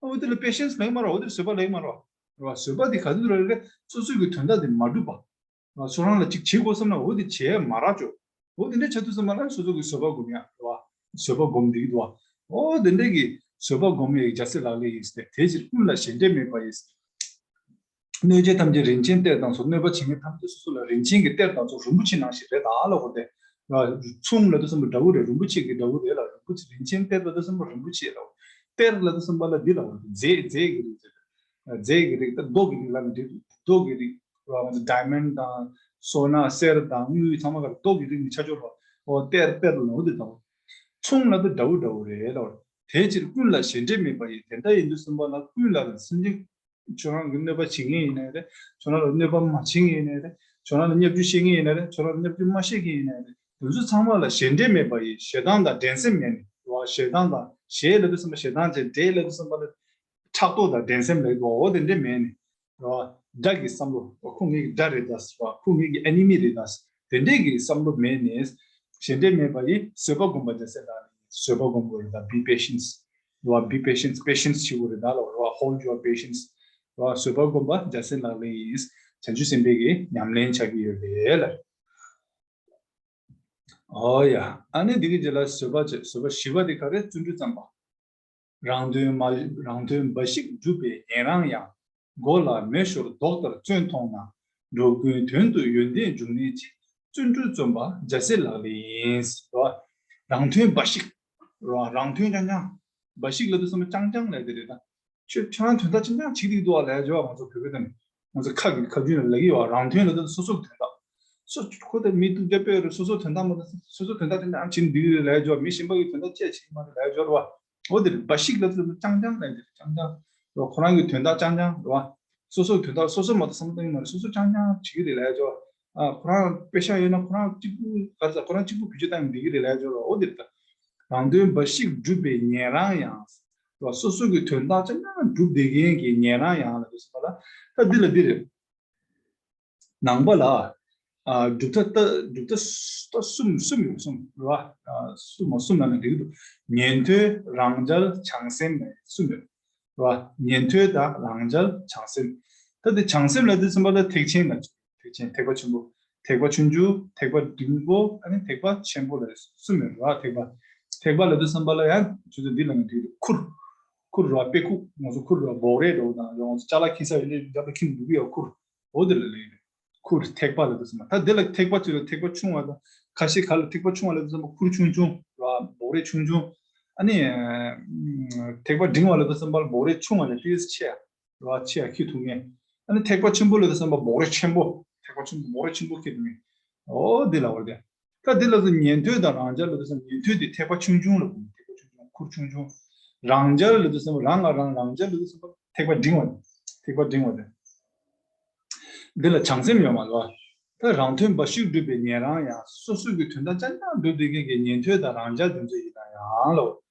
འོ་དེ་ལ་པེ་ཤེན་སི་ལབ་ཀྱི་མ་རེད། འོ་དེ་བཟོད་པ་ལབ་ཀྱི་མ་རེད། རེད་བ། བཟོད་པ་དེ་ག་དུས་རེད་ལབ་ན་སོ་སོ་གི་དོན་དག་དེ་མ་འགྲུབ་པ། རེད་བ། ཁྱོད་རང་ལ་ཅིག་བྱེད་དགོས་བསམ་ན་འོ་དེ་བྱེད་མ་རག་ཆོག་འོ་དེ་འདྲ་ཆགས་དུས་ཙམ་པ་ལ་སོ་སོ་གི་བཟོད་པ་སྒོམ་ཡ་རེད་བ། བཟོད་པ་སྒོམ་བསྡད་ཀྱི་འདུག་བ། འོ་དེ་འདྲ་གི་བཟོད་པ་སྒོམ་ཡ་རྒྱལ་སྲས་ལག་ལེན་ཡིན་ཟེར། དེ་ཕྱིར་ཀུན་ལ་གཞན་འབྲལ་མེད་པ་ཡིས། གནོད་བྱེད་ཐམས་ཅད་རིན་ཆེན་གཏེར་དང་མཚུངས། གནོད་པ་བྱེད་མཁན་ཐམས་ཅད་སོ་སོ་ལ་རིན་ཆེན་གྱི་གཏེར་དང་མཚུངས། རིན་པོ་ཆེ་ནང་བཞིན་རེད་ད་ལབ་དགོས་ཏེ། མཚུངས་ལབ་དུས་ཙམ་པ་འདྲ་བོ་རེད། རིན་པོ་ཆེ་གི་འདྲ་བོ་རེད་ལ། རིན་པོ་ཆེ་རིན་ཆེན་གཏེར་ལབ་དུས་ཙམ་པ་རིན་པོ་ཆེ་ལ། གཏེར་ལབ་དུས་ཙམ་པ་ལ་འདི་ལ་རྫས་རྫས་ཀྱི་རིགས་རེད། རྫས་ཀྱི་རིགས་ད་རྡོ་གི་རིགས་ལ་འདི་རྡོ་གི་རིགས་ར། ཌའི་མོན་ཌི་དང་སོ་ན་གསེར་དང་དངུལ་ཚང་མ་ག་རྡོ་གི་རིགས་ནི་ཆ་འཇོག་ར། འོ་གཏེར་གཏེར་ལ་འོ་དེ་དང་མཚུངས་ལབ་དུས་འདྲ་བོ་འདྲ་བོ་རེད་ལ། དེ་ཕྱིར་ཀུན་ལ་གཞན་འབྲལ་མེད་པ་ཡིས། དེ་འདྲ་ཡིན་དུས་ཙམ་པ་ལ་ཀུན་ལ་སེམས་ཅན། ཁྱོད་རང་གི་གནོད་པ་བྱེད་མཁན་ཡིན་ནའི་རེད། ཁྱོད་རང་ལ་གནོད་པ་མ་བྱེད་མཁན་ཡིན་ནའི་རེད། ཁྱོད་རང་ལ་བརྙས་བཅོས་བྱེད་མཁན་ཡིན་ནའི་རེད། ཁྱོད་རང་ལ་བརྙས་བཅོས་མ་བྱེད་མཁན་ཡིན་ནའི་རེད། དེ་ཚོ་ཚང་མ་ལ་གཞན་འབྲལ་མེད་པ་ཡིས། ཞེ་སྡང་དང་འགྲན་སེམས་མེད་ནས། རེད་བ། ཞེ་སྡང་དང་ཞེ་ལབ་དུས་ཙམ་པ་ཞེ་སྡང་ཅན། འདྲེ་ལབ་དུས་ཙམ་པ་ལ་ཕྲག་དོག་དང་འགྲན་སེམས་ལབ་འོ་དེ་འདྲ་མེད་ནས། རེད་བ། དགྲ་གི་བསམ་བློ། ཁོ་ངའི་དགྲ་རེད་ད་ཟེར་བ། ཁོ་ངའི་ཨེ་ནི་མི་རེད་ད་ཟེར། དེ་འདྲས་ཀྱི་བསམ་བློ་མེད་ནས་གཞན་འབྲལ་མེད་པ་ཡིས། བཟོད་པ་སྒོམ་པ་རྒྱལ་སྲས་ལག་ལེན་ཡིན། བཟོད་པ་སྒོམ་དགོས་རེད་ད། Be patient. རེད་བ། Be patient. པེ་ཤེན་སི་བྱེད་དགོས་རེད་ད་ལབ་རེད་བ། Hold your patience. རེད་བ། བཟོད་པ་སྒོམ་པ་རྒྱལ་སྲས་ལག་ལེན་ཡིན། བྱང་ཆུབ་སེམས་དཔའི་གི་ཉམས་ལེན་ཆགས་ཀྱི་ཡོད་རེད་ལ། ཨོ་ཡ། ཨ་ནི་འདི་གི་རྗེས་ལ་བཟོད་པ་བྱེད། བཟོད་པ་བཞི་པ་དེ་ག་རེ། བརྩོན་འགྲུས་བརྩམས་པ། རང་དོན་མ། རང་དོན་འབའ་ཞིག་བསྒྲུབས་པས་ཉན་རང་ཡང་། མགོ་ལ་མེ་ཤོར་མདོག་ལྟར་བརྩོན་མཐོང་ན། འགྲོ་ཀུན་དོན་དུ་ཡོན་ཏན་འབྱུང་ནུས་ཅིང་། བརྩོན་འགྲུས་བརྩམས་པ་རྒྱལ་སྲས་ལག་ལེན་ཡིན། རང་དོན་འབའ་ཞིག་རང་དོན་རྐྱང་རྐྱང་། འབའ་ཞིག་ལབ་དུས་ཙམ་པ་རྐྱང་རྐྱང་ལབ་དེ་རེད་ད། ཁྱོད་ཁྱོད་རང་དོན་དག་རྐྱང་རྐྱང་བྱེད་ཀྱི་འདུག་ལབ་ཡ་ཅིག་ཡོད་པ། ང་ཚོ་བོད་པའི་སྟེང་ནས་ང་ཚོ་ཁ་གི་ཁ་རྒྱུན་ལ་ལབ་ཀྱི་ཡོད་པ། རང་དོན་ལབ་དུས་སོ་སོ་གི་དོན་དག་སོ། ཁོ་དང་མི་ཐུག་རྒྱབ་པའི་རེད། སོ་སོ་དོན་དག་མ་གཏོགས་སོ་སོ་དོན་དག་དེ་ནང་བྱེད་འདི་རེད་ལབ་ཡ་ཅིག་ཡོད་པ། མི་གཞན་པ་གི་དོན་དག་ཅི་བྱེད་ཀྱི་མ་རེད་ལབ་ཡ་ཅིག་ཡོད་པ། འོ་དེ་རེད། འབའ་ཞིག་ལབ་དུས་རྐྱང་རྐྱང་ལབ་ཡ་དེ་རེད། རྐྱང་རྐྱང་རེད་བ། ཁོ་རང་གི་དོན་དག་རྐྱང་རྐྱང་རེད་བ། སོ་སོ་གི་དོན་དག་སོ་སོ་མ་གཏོགས་བསམ་བློ་གཏོང་གི་མ་རེད། སོ་སོ་རྐྱང་རྐྱང་བྱེད་ཀྱི་རེད་ལབ་ཡ་ཅིག་ཡོད་པ། ཨ། ཁོ་རང་པེ་ཤག་ཡོད་ན་ཁོ་རང་གཅིག་པུ་ག་རེ་ཟེར། ཁོ་རང་གཅིག་པུ་བེད་སྤྱོད་བཏང་ནས་བསྡད་ཀྱི་རེད་ལབ་ཡ་ཅིག་ཡོད་པ། འོ་དེ་རེད་ད། རང་དོན་འབའ་ཞིག་བསྒྲུབས་པས་ཉན་རང་ཡང་། རེད་བ། སོ་སོ་གི་དོན་དག་རྐྱང་རྐྱང་བསྒྲུབས་བསྡད་མཁན་གྱི་ཉན་རང་ཡང་ལབ་དུས་ཙམ་པ་ལ། ད་འདི་ལ་འདི་རེད། ནང་པ་ལ། ཨ་གྲུབ་མཐའ་ལྟ་གྲུབ་མཐའ་ལྟ་གསུམ་གསུམ་ཡོད་གསུམ་རེད་བ། ཨ་གསུམ་མ་གསུམ་ནང་ནས་འགྲིག་འདུག་ཉན་ཐོས་རང་རྒྱལ་བྱང་སེམས་ནས་གསུམ་ཡོད་རེད་བ། ཉན་ཐོས་དང་རང་རྒྱལ་བྱང་སེམས། ད་དེ་བྱང་སེམས་ལ་དེ་གསུམ་པ་ལ་ཐེག་ཆེན་ལ་ཐེག་ཆེན་ཐེག་པ་ཆེན་པོ། ཐེག་པ་ཆུང་ཆུང་། ཐེག་པ་འབྲིང་པོ། ཨ་ནི་ཐེག་པ་ཆེན་པོ་ལ་གསུམ་ཡོད་རེད་བ། ཐེག་པ་ཐེག་པ་ལ་དེ་གསུམ་པ་ལ་ཡང་ཆུ་ཚོད་འདི་ལ་ངས་འགྲིག་འདུག་ཁུར་ཁུར་རེད་བ། དཔེ་ཁུག་ང་ཚོ་ཁུར་རེད་བ། འབོག་རས་འདྲ་བོ་དང་ཡང་ང་ཚོ་ཅ་ལག་འཁྱེར་ས་ཡོད་ལས་ཅ་ལག་འཁྱེར་འདུག་གི་ཡ་ཁུར། འོ་དེ་ལ་ལེན་ཡོད། ཁུར་ཐེག་པ་ལ་དུ་ཟེར་མ། ད་འདི་ལ་ཐེག་པ་ཚོས་ལ་ཐེག་པ་ཆུང་བ་དང་ཁ་ཤས་ག་ལ་ཐེག་པ་ཆུང་བ་ལ་དུ་ཟེར་མ། ཁུར་ཆུང་ཆུང་ར་འབོག་རས་ཆུང་ཆུང་། ཨ་ནི་ཐེག་པ་འབྲིང་བ་ལ་དུ་ཟེར་མ་ལ་འབོག་རས་ཆུང་བ་ལས་ཏོག་ཙམ་ཆེ་ཡ་ར་ཆེ་ཡ་འཁྱེར་ཐུབ་མཁན། ཨ་ནི་ཐེག་པ་ཆེན་པོ་ལ་དུ་ཟེར་མ་འབོག་རས་ཆེན་པོ། ཐེག་པ་ཆེན་པོ་འབོག་རས་ཆེན་པོ་འཁྱེར་ཐུབ་མཁན། འོ་འདི་ལ་འོ་དེ། ད་འདི་ལ་དུ་ཉན་ཐོས་དང་རང་རྒྱལ་ལ་དུ་ཟེར་མ། ཉན་ཐོས་དེ་ཐེག་པ་ཆུང་ཆུང་ལ་ཐེག་པ་ཆུང་ཆུང་ཁུར་ཆུང་ཆུང་། རང་རྒྱལ་ལ་དུ་ཟེར་མ་རང་ང་རང་རང་རྒྱལ་ལ་དུ་ཟེར་མ་ཐེག་པ་འབྲིང་བ། ཐེག་པ་འབྲིང་བ་དེ། འདི་ལ་བྱང་སེམས་ཡོད་མ་རེད་བ། ད་རང་དོན་འབའ་ཞིག་སྒྲུབ་པའི་ཉན་རང་ཡང་། སོ་སོ་གི་དོན་དག་རྐྱང་རྐྱང་སྒྲུབ་བསྡད་མཁན་གྱི་ཉན་ཐོས་དང་རང་རྒྱལ་དེ་ཚོ་ཡིན་ན་ཡང་ལོ།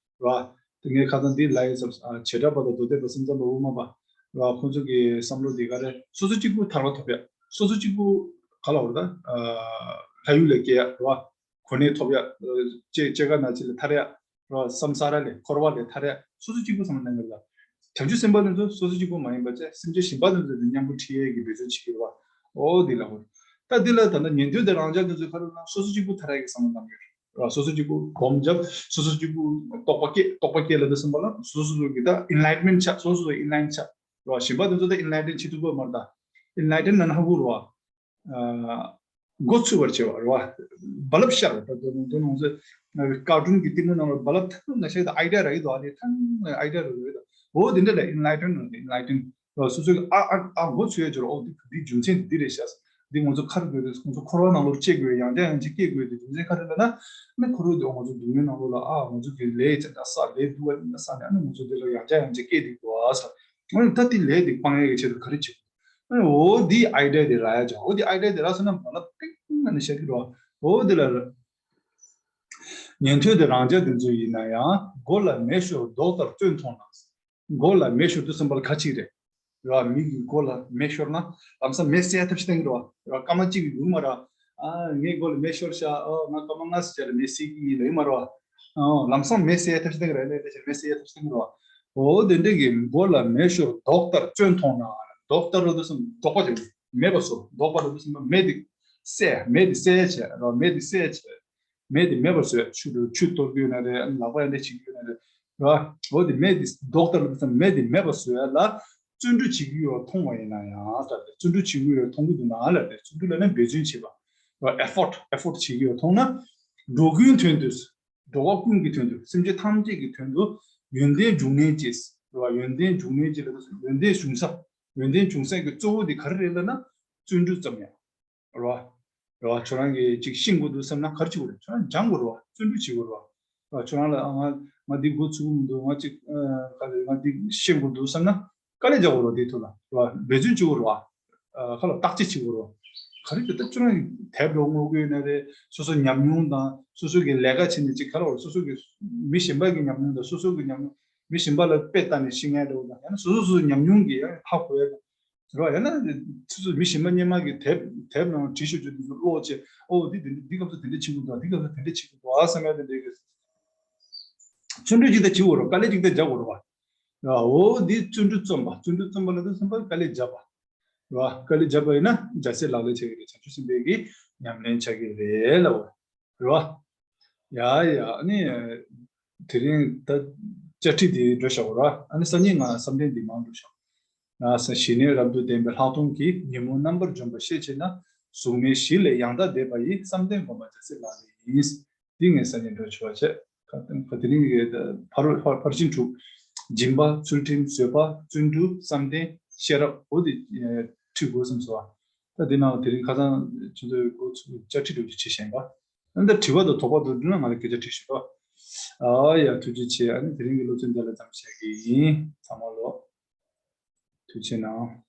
རེད་བ། དེ་ངས་ཁ་སང་འདི་ལ་ཡི་ཟབ་བྱེ་བྲག་པ་དང་མདོ་སྡེ་པ་སེམས་ཙམ་པ་དབུ་མ་པ་རེད་བ། ཁོང་ཚོ་གི་བསམ་བློ་འདི་ག་རེ། སོ་སོ་གཅིག་པུ་ཐར་པ་ཐོབ་ཡ། སོ་སོ་གཅིག་པུ་ག་ལ་བར་ད་ལྷ་ཡུལ་ལ་སྐྱེ་ཡ་རེད་བ། གོ་གནས་ཐོབ་ཡ། སྐྱེ་སྐྱེ་རྒ་ན་འཆི་ལས་ཐར་ཡ། རོ་སམ་ས་ར་ལས་འཁོར་བ་ལས་ཐར་ཡ། སོ་སོ་གཅིག་པུ་བསམ་བློ་གཏོང་གི་ལ། བྱང་ཆུབ་སེམས་དཔའ་དེ་ཚོ་སོ་སོ་གཅིག་པུ་མ་ཡིན་པ་བྱས་སེམས་ཅན་གཞན་པ་དེ་ཚོ་དེ་མཉམ་པོ་ཁྲིད་ཡས་ཀྱི་འབད་བརྩོན་བྱེད་ཀྱི་རེད་བ། ཨོ་འདི་ལ་འོ། ད་འདི་ལ་ད་ལྟ་ཉན་ཐོས་དང་རང་རྒྱལ་དེ་ཚོས་ག་རེ་ལབ་ན་སོ་སོ་གཅིག་པུ་ཐར་ཡས་ཀྱི་བསམ་བློ་གཏོང་གི་ཡོད་རེད་བ། སོ་སོ་གཅིག་པུ་སྒོམ་རྒྱབ། སོ་སོ་གཅིག་པུ་རྟོགས་པ་སྐྱེ། རྟོགས་པ་སྐྱེ་ལ་དེ་བསམ་པ་ལ་སོ་སོ་སོ་གི་ད་ཨིན་ལའིཊ་མེན་ཊི་ཆགས། སོ་སོ་སོ་ཨིན་ལའིཊ་ཆགས་རེད་བ། གཞན་པ་དེ་ཚོ་ད་ཨིན་ལའིཊ་བྱེད་ཐུབ་པ་མ་རེད། ད་ཨིན་ལའིཊ་ན་ན་ཧ་གོ་རེད་བ། ཨ་མགོ་ཚོས་པར་བྱེད་པ་རེད་བ། རྦ་རླབས་ཤར་བ་ད་དོ་དོ་ནང་ཚོ་ཀར་ཊུན་གྱི་ལྟད་མོ་ནང་ལ་རྦ་རླབས་ཐང་ན་ཤེས་ད་ཨའི་ཌི་ཡ་རག་གི་འདུག་ཨ་ནི་ཐང་ཨའི་ཌི་ཡ་རག་གི་འདུག་འོ་དེ་འདྲ་ལ་ཨིན་ལའིཊ་ན་ཨིན་ལའིཊ་ན་སོ་སོ་གི་ཨ་ཨ་ཨ་མགོ་ཚོས་ཡ་ཅོར་ཨོ་དེ་དེ་རྒྱུ་མཚན་དེ་རེད་ཤག་འདི་ང་ཚོ་ཁར་དགོས་རེད། ང་ཚོ་འཁོར་བ་ནང་ལོགས་སྐྱེ་དགོས་ཡང་བསྐྱར་ཡང་བསྐྱར་སྐྱེ་དགོས་དེ་རྒྱུ་མཚན་ག་རེ་ལབ་ན་ནི་འཁོར་བ་དེ་ཨོ་ང་ཚོ་སྡུག་བསྔལ་ནང་ལོགས་ལ་ཨ་ང་ཚོ་གི་ལས་ཙམ་ད་བསགས་ལས་སྡུག་བ་ཙམ་ད་བསགས་ནས་ཨ་ནི་ང་ཚོ་དེ་ལ་ཡང་བསྐྱར་ཡང་བསྐྱར་སྐྱེ་དེ་འདུག་ཨ་ས། ཨ་ད་དེ་ལས་དེ་སྤང་ཡས་ཀྱི་ཆེད་དུ་ག་རེ་བྱེད། ཨ་འོ་དེ་ཨའི་ཌི་ཡ་དེ་རག་ཡ་ཅག་འོ་དེ་ཨའི་ཌི་ཡ་དེ་རག་སོང་ན་མ་ལ་པིང་ཨ་ནི་བཤད་ཀྱི་རོ། འོ་དེ་ལ་ཉན་ཐོས་དེ་རང་རྒྱལ་དེ་ཚོ་ཡིན་ན་ཡང་མགོ་ལ་མེ་ཤོར་མདོག་ལྟར་བཙོན་མཐོང་ན། མགོ་ལ་མེ་ཤོར་དུས་ཙམ་པ་ལ་ག་ཅིག་རེད། ར་མི་གི་མགོ་ལ་མེ་ཤོར་ན་ལམ་སང་མེ་བསད་ཐབས་ཤེས་གཏོང་གི་རོ། ར་སྐར་མ་གཅིག་གི་ཡུན་མ་ར། ཨ་ངའི་མགོ་ལ་མེ་ཤོར་ཤག་ཨོ་ང་སྐར་མ་ལྔ་ཙམ་ལ་མེ་བསད་ཀྱི་ཡིན་ལབ་ཡོད་མ་རེད་བ། ཨོ་ལམ་སང་མེ་བསད་ཐབས་ཤེས་གཏོང་གི་རེད་ལས་དེ་ཕྱིར་མེ་བསད་ཐབས་ཤེས་གཏོང་གི་རེད་བ། འོ་དེ་འདྲ་གི་མགོ་ལ་མེ་ཤོར་མདོག་ལྟར་བཙོན་མཐོང་ན། མདོག་ལྟར་རོ་དུ་སོང་མདོག་པ་ཅན་མེད་པ་སོ་མདོག་པ་རོ་དུ་སོང་མེ་དེ་བསད་མེ་དེ་བསད་བྱས་རོ་མེ་དེ་བསད་བྱས། མེ་དེ་མེད་པར་བཟོས། ཆུ་ཆུ་གཏོར་གྱི་ཡོད་ན་རེད། ལག་པ་ཡང་འདྲ་བྱེད་ཀྱི་ཡོད་ན་རེད། ར། འོ་དེ་མེ་དེ་མདོག་ལྟར་ལ་མེ་དེ་མེད་པར་བཟོས་ལ་བརྩོན་འགྲུས་བྱེད་ཀྱི་ཡོད་མཐོང་བ་ཡིན་ན་ཡང་ལབ་སྟེ་བརྩོན་འགྲུས་བྱེད་ཀྱི་ཡོད་མཐོང་གི་འདུག་ན་ལབ་སྟེ་བརྩོན་འགྲུས་ལ་ནི་འབད་བརྩོན་བྱེད་པ། ར་effort effort བྱེད་ཀྱི་ཡོད་མཐོང་ན། འགྲོ་ཀུན་དོན་དུ། འགྲོ་བ་ཀུན་གྱི་དོན་དུ་སེམས་ཅན་ཐམས་ཅད་ཀྱི་དོན་དུ་ཡོན་ཏན་འབྱུང་གནས་ཀྱི། ར་ཡོན་ཏན་འབྱུང་གནས་ཀྱི་ལ་ཡོན་ཏན་འབྱུང་ས། ཡོན་ཏན་འབྱུང་ས་གི་གཙོ་བོ་དེ་ག་རེ་རེད་ལབ་ན་བརྩོན་འགྲུས་ཙམ་ཡང་། རེད་བ། རེད་བ། ཁྱོད་རང་གིས་ཅིག་ཤེས་དགོས་འདུག་བསམ་ན་ག་རེ་བྱེད་དགོས་རེད། ཁྱོད་རང་སྦྱང་དགོས་རེད་བ། བརྩོན་འགྲུས་བྱེད་དགོས་རེད་བ། རེད་བ། ཁྱོད་རང་ལ་ཨ་ང་ང་འདི་འགོ་ཚུགས་ཀྱི་མི་འདུག་ང་ཅིག་ཨ་ག་རེ་ང་འདི་ཤེས་དགོས་འདུག་བསམ་ན་དཀའ་ལས་རྒྱག་དགོས་རེད་བ། འདིའི་ཐོག་ལ་རེད་བ། འབད་བརྩོན་བྱེད་དགོས་རེད་བ། ཨ་ཁ་ལ་བརྟག་དཔྱད་བྱེད་དགོས་རེད་བ། ག་རེ་བྱེད་ད་ཁྱོད་རང་གིས་དེབ་ལ་བསྔོག་གི་ཡོད་ན་རེད། སོ་སོ་ཉམས་མྱོང་དང་སོ་སོ་གི་ལས་ཀ་བྱས་ནས་ཅིག་ག་རེ་བ་སོ་སོ་གི་མི་གཞན་པ་གི་ཉམས་མྱོང་དང་སོ་སོ་གི་ཉམས་མྱོང་མི་གཞན་པ་ལ་དཔེ་ལྟ་ནས་ཤེས་མཁན་འདྲ་བོ་དང་ཡང་ན་སོ་སོ་སོ་སོའི་ཉམས་མྱོང་གིས་ཡང་ཧ་གོ་ཡ་དང་། རེད་བ། ཡང་ན་སོ་སོ་མི་གཞན་པ་སྔོན་མ་གི་དེབ་དེབ་ནང་བྲིས་ཤོག་ཅིག་དེ་ཚོ་ཀློག་བྱས་ཨོ་འདི་འདི་འདི་སྐབས་སུ་དེ་འདྲ་བྱེད་དགོས་འདུག་འདི་སྐབས་སུ་དེ་འདྲ་བྱེད་དགོས་འདུག་ཨ་བསམ་ཡ་དེ་འདྲ་གི་བརྩོན་འགྲུས་ཅིག་ད་བྱེད་དགོས་རེད། དཀའ་ལས་ཅིག་ད་རྒྱག་དགོས་རེད་བ། རེད་བ། ཨོ་འདི་བརྩོན་འགྲུས་རྩོམ་པ་བརྩོན་འགྲུས་རྩོམ་པ་ལ་དུ་སེམས་པ་དཀའ་ལས་བརྒྱབ་པ། རེད་བ། དཀའ་ལས་བརྒྱབ་པ་ཡིན་ན་རྒྱལ་སྲས་ལག་ལེན་བྱེད་ཀྱི་རེད། བྱང་ཆུབ་སེམས་དཔའི་གི་ཉམས་ལེན་བྱ་གི་རེད་ལབ་པ། རེད་བ། ཡ་ཡ་ཨ་ནི། དེ་རིང་ད་བཅར་འདྲི་དེ་འགྲོ་བཞག་ར། ཨ་ནི་སང་ཉིན་ང་བསམ་གཏན་འདི་མང་འགྲོ་བཞག་ང་ས་ཞི་གནས་རབ་ཏུ་ལྡན་པའི་ལྷག་མཐོང་གིས་ཉོན་མོངས་རྣམ་པར་འཇོམས་པ་ཤེས་བྱས་ན། གཟུགས་མེད་གཞི་ལས་ཡང་དག་འདས་པ་ཡི། བསམ་གཏན་སྒོམ་པ་རྒྱལ་སྲས་ལག་ལེན་ཡིན། འདི་ངས་སང་ཉིན་འགྲོ་ཆོག་པ་བྱས། ད་དེ་རིང་གི་ཕར་ཕར་ཕར་ཕྱིན་དྲུག་སྦྱིན་པ། ཚུལ་ཁྲིམས། བཟོད་པ། བརྩོན་འགྲུས། བསམ་གཏན། ཤེས་རབ། འོ་དེ་ཁྲིད་དགོས་བསམ་སོང་བ། ད་དེ་ནང་དེ་རིང་ཁ་སང་ཁྱོད་ཚོས་འགོ་ཚུགས་བཅར་འདྲི་འགྲོ་རྒྱུ་བྱེད་བཞིན་པ། ཨ་ནི་ད་དྲི་བ་དང་དོགས་པ་འདུག་ན་ང་ལ་སྐད་ཆ་དྲིས་ཤོག་ཨ་ཡ་ཐུགས་རྗེ་ཆེ། ཨ་ནི་དེ་རིང་གི་སློབ་ཚན་འདི་ལ་ཙམ་བྱེད་ཀྱི་ཡིན། ཚང་མ་ལོ། ཐུགས་རྗེ་གནང་།